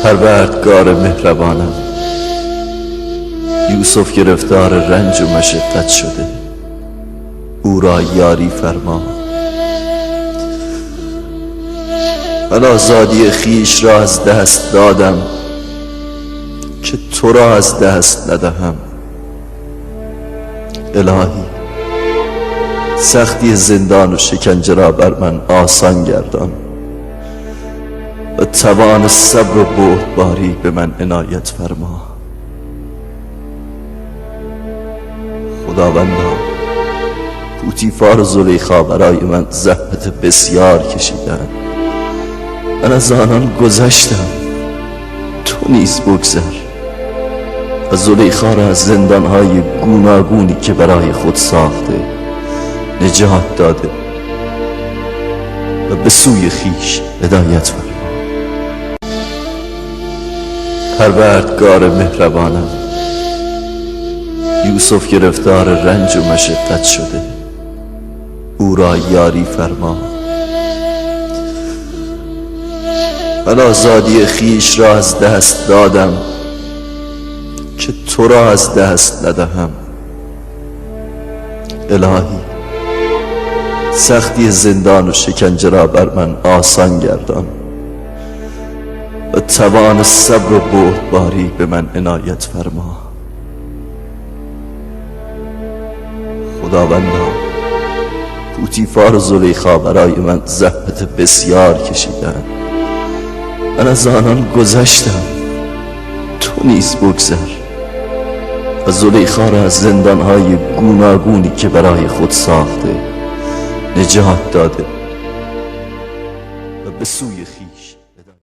پروردگار مهربانم، یوسف گرفتار رنج و مشقت شده، او را یاری فرما. من آزادی خویش را از دست دادم که تو را از دست ندهم. الهی سختی زندان و شکنجه را بر من آسان گردان و توان صبر و بردباری به من عنایت فرما. خداوندا، پوتیفار و زلیخا برای من زحمت بسیار کشیدند، من از آنان گذشتم، تو نیز بگذر و زلیخا را از زندانهای گوناگونی که برای خود ساخته نجات داده و به سوی خویش هدایت فرما. پروردگار مهربانم، یوسف گرفتار رنج و مشقت شده، او را یاری فرما. من آزادی خویش را از دست دادم که تو را از دست ندهم. الهی سختی زندان و شکنجه را بر من آسان گردان و توان صبر و بردباری به من عنایت فرما. خداوندا، پوتیفار و زلیخا برای من زحمت بسیار کشیدند، من از آنان گذشتم، تو نیز بگذر و زلیخا را از زندانهای گوناگونی که برای خود ساخته نجات داده و به سوی